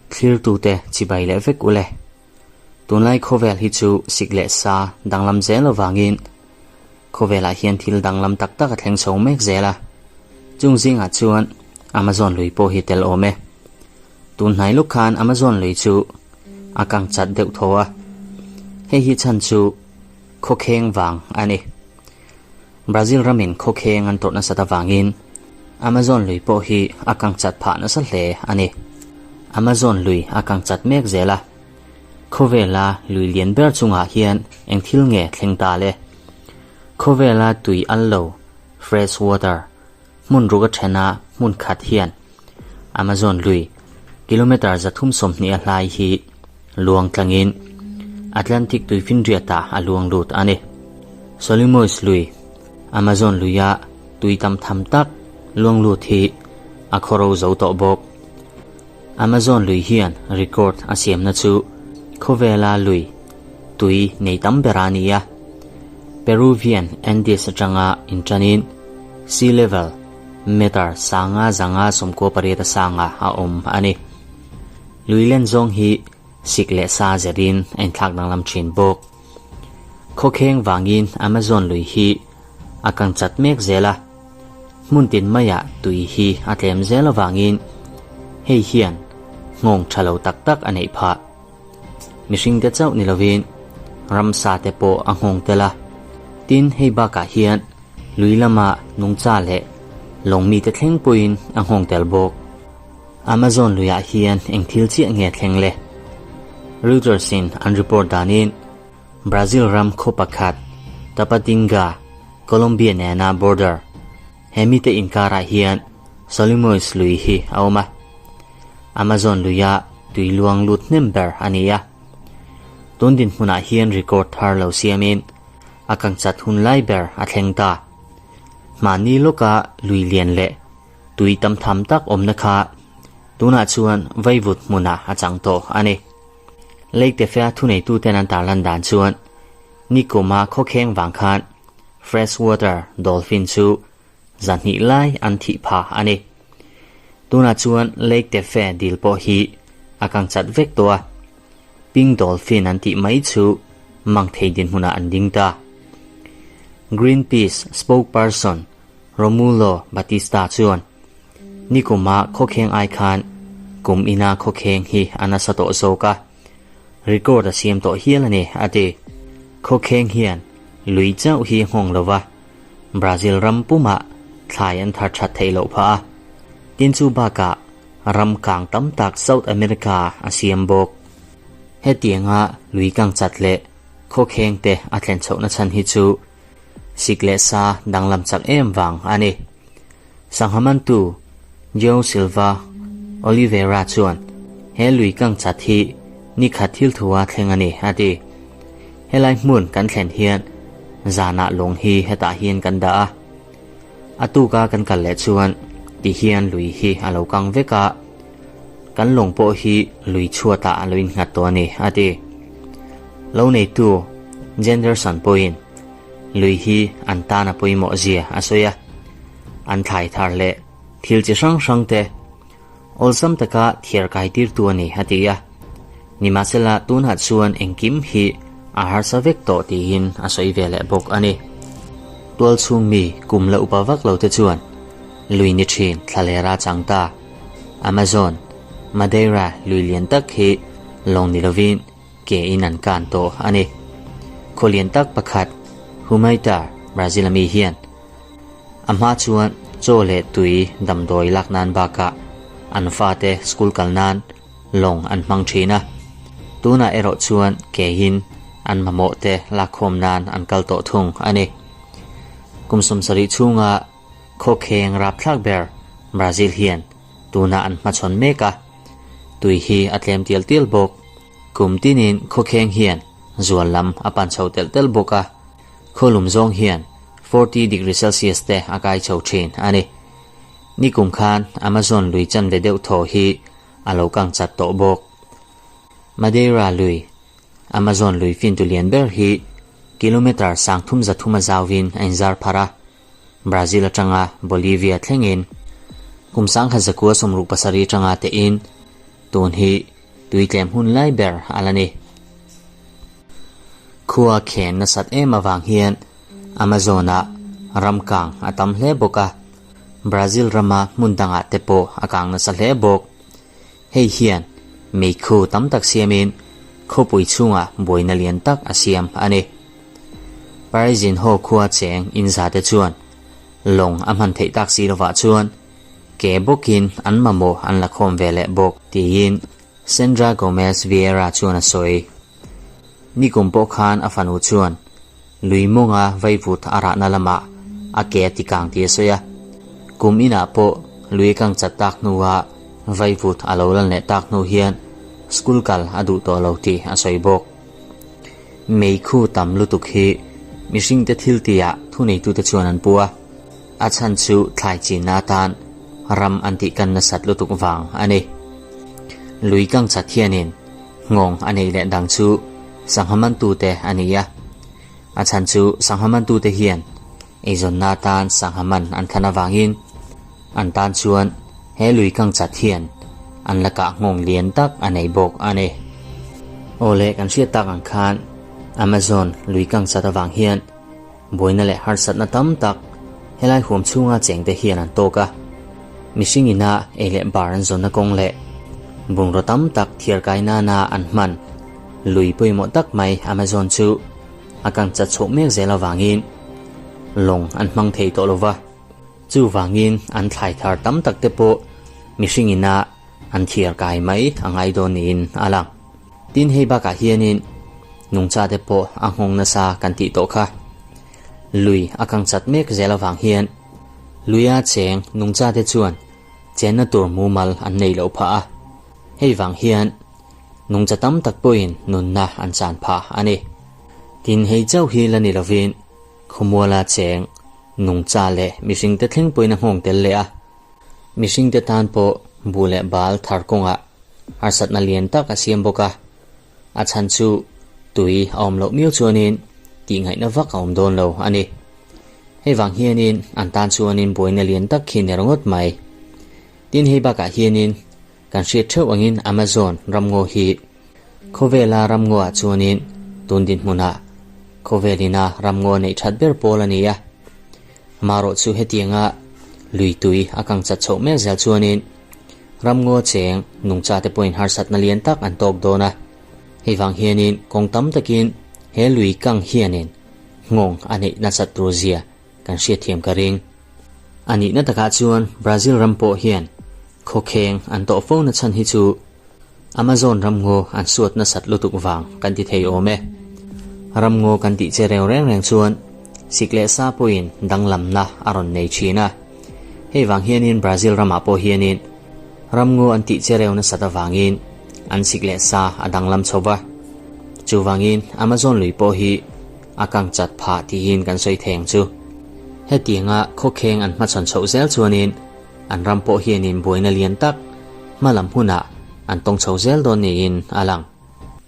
Thlirtute chibai leh vek ule. Tunlai khawvel hi chu sik leh sa danglam zel avangin khawvelah hian thil danglam tak tak a thleng chho mek zel a. Chung zingah chuan Amazon lui pawh hi tel awm e. Tun hnai luk khan Amazon lui chu a kang chat deuh tho a. Hei hi chhan chu khawkheng vang a ni. Brazil ramin khawkheng an tawrh nasat avangin Amazon lui pawh hi a kang chat phah nasa hle a ni. Amazon lui a kang chat mek zel a. Khawvela lui lian ber chungah hian eng thil nge thleng ta le? Khawvela tui al lo, fresh water, hmun ruk a thena hmun khat hian Amazon lui kilometre 320 a hlai hi luang tlangin Atlantic tuifinriatah a luang lut a ni. Solimões lui, Amazon luia tui tam tham tak luang lut hi a khawro zo tawh bawk. Amazon lui hian record a siamna chu khawvela lui tui nei tam ber a ni a. Peruvian Andes atanga inṭanin sea level meter sanga zanga 98 a sanga a awm a ni. Lui len zawng hi sik leh sa zerin a inthlak danglam thin bawk. Khawkheng vangin Amazon lui hi a kang chat mek zel a, hmun tin maiah tui hi a tlem zel avangin hei hian nghawng tha lo tak tak a neih phah. Mihringte chauh ni lovin ramsa te pawh a nghawng tel a, tin hei bakah hian lui lama nungcha leh lawng mite thleng pawhin a nghawng tel bawk. Amazon luiah hian eng thil chiah nge thleng le? Reuters in an report danin Brazil ram khaw pakhat Tapatinga, Colombia nena border, he mite inkarah hian Solimões lui hi a awm a. Amazon luia tui luang lut hnem ber a ni a. Tun dinhmunah hian record thar lo siamin a kangchat hun lai ber a thleng ta. Mahni lawka lui lian leh tui tam tham tak awmna kha tunah chuan vaivut hmunah a chang tawh a ni. Lake Tefea thuneituten an tarlan dan chuan nikuma khawkheng vang khan freshwater dolphin chu 200 lai an thih phah a ni. Tunah chuan Lake Tefe dil pawh hi a kang chat vek tawh a, pink dolphin an tih mai chu mang thei dinhmunah an ding ta. Greenpeace spokesperson Romulo Batista chuan nikuma khawkheng ai khan kum ina khawkheng hi a nasa tawh zawk a, record a siam tawh hial a ni a ti. Khawkheng hian lui chauh hi nghawng lova Brazil ram pumah thlai an thar that theih loh phah a, tin chu bakah ram kang tam tak South America a siam bawk. Hetianga lui kang chat leh khawkheng te a thlen chhohna chhan hi chu sik leh sa danglam chak em vang a ni. Sangha mantu João Silva Oliveira chuan he lui kang chat hi ni khat thil thua thleng a ni a ti. Helai hmun kan thlen hian zanah lawng hi hetah hian kan dah a. A tuka kan kal leh chuan ti hian lui hi a lo kang vek a, kan lawng pawh hi lui chhuatah a lo innghat tawh a ni a ti. Lo neitu Jenderson pawhin lui hi an tan a pawimawh zia a sawi a, an thlai thar leh thil chi hrang hrang te awlsam taka thiar kai tirtu a ni a ti a. Nimahsela tunah chuan engkim hi a harsa vek tawh tiin a sawi ve leh bawk a ni. Tual chhung mi kum la upa vak lo te chuan lui ni thin thlalera chang ta Amazon, Madeira lui lian tak hi lawng ni lovin ke in an kan tawh a ni. Khaw lian tak pakhat Humaita, Brazil ami hian a hma chuan chaw leh tui damdawi lak nan bakah an fate school kal nan lawng an hmang thin a. Tunah erawh chuan kein an mamawh te lakkhawm nan an kal tawh thung a ni. Kum 70 chhunga khawkheng rapthlak ber Brazil hian tunah an hmachhawn mek a, tui hi a tlem tial tial bawk. Kum tinin khawkheng hian zual lam a pan chho telh telh bawk a, khawlum zawng hian 40 degree Celsius te a kai chho thin a ni. Nikum khan Amazon lui chanve deuh thaw hi a lo kang chat tawh bawk. Madeira lui, Amazon lui fintu lian ber hi kilometre 330 a zauin a inzar phar a, Brazil atanga Bolivia thlengin. Kum 1967 atanga tehin tun hi tui tlem hun lai ber a la ni. Khua khen nasat em avang hian Amazon-ah ram kang a tam hle bawk a, Brazil rama hmun dangah te pawh a kang nasa hle bawk. Hei hian meikhu tam tak siamin khawpui chhungah buaina lian tak a siam a ni. Paraizinho khua cheng inzate chuan lawng a hman theih tak si lovah chuan ke bawkin an mamawh an la khawm ve leh bawk tiin Sandra Gomez Vieira chuan a sawi. Nikum pawh khan a fanu chuan lui mawnga vaivut a rahna lamah a ke a tikang tih a sawi a. Kum inah pawh lui a kang chat tak hnua vaivut a lo lan leh tak hnu hian school kal a duh tawh lo tih a sawi bawk. Meikhu tam lutuk hi mihringte thil tihah thuneitute chuan an pu a, a chhan chu thlai chinna atan ram an tihkan nasat lutuk vang a ni. Lui kang chat hianin Nghawng a neih leh dang chu sangha mantute a ni a. A chhan chu sangha mantute hian eizawnna atan sangha man an thlan avangin an tan chuan he lui kang chat hian an lakah nghawng lian tak a nei bawk a ni. Aw le kan hriat tak ang khan Amazon lui kang chat avang hian Buaina leh harsatna tam tak helai huam chhunga chengte hian an tawk a. Mihring ina ei leh bar an zawnna kawng leh bungraw tam tak thiar kai nana an hman lui pawimawh tak mai Amazon chu a kang chat chhoh mek zel avangin lawng an hmang thei tawh lo va. Chuvangin an thlai thar tam tak te pawh mihring ina an thiar kai mai a ngai dawn niin a lang. Tin hei bakah hianin nungchate pawh a nghawng nasa kan tih tawh kha. Lui a kang chat mek zel avang hian luia cheng nungchate chuan chenna tur mumal an nei loh phah a. Hei vang hian nungcha tam tak pawhin nunna an chan phah a ni. Tin hei chauh hi la ni lovin khawmuala cheng nungcha leh mihringte thleng pawhin a nghawng tel leh a. Mihringte tan pawh bu leh bal thar kawngah harsatna lian tak a siam bawk a, a chhan chu tui a awm loh miau chuanin tihngaihna vak a awm dawn lo a ni. Hei vang hianin an tan chuanin buaina lian tak khi ner ngawt mai. Tin hei bakah hianin kan hriat theuh angin Amazon ramngaw hi khawvela ramngawah chuanin tun dinhmunah khawvelina ramngaw neih that ber pawl a ni a. Amaherawh chu hetianga lui tui a kang chat chhoh mek zel chuanin Ramngaw cheng nungchate pawhin harsatna lian tak an tawk dawn a. Hei vang hianin kawng tam takin he lui kang hianin nghawng a neih nasat tur zia kan hriatthiam ka ring. A nihna takah chuan Brazil ram pawh hian khawkheng an tawh fo na chhan hi chu Amazon ramngaw an suat nasat lutuk vang kan ti thei awm e. Ramngaw kan tih che reu reng reng chuan sik leh sa pawhin danglamna a rawn nei thin a. Hei vang hianin Brazil ramah pawh hianin ramngaw an tih che reu nasat avangin an sik leh sa a danglam chho va. Chuvangin Amazon lui pawh hi a kang chat phah tiin kan sawi thei ang chu. Hetianga khawkheng an hmachhawn chhoh zel chuanin An ram pawh hianin buaina lian tak hma lam hunah an tawng chho zel dawn niin a lang.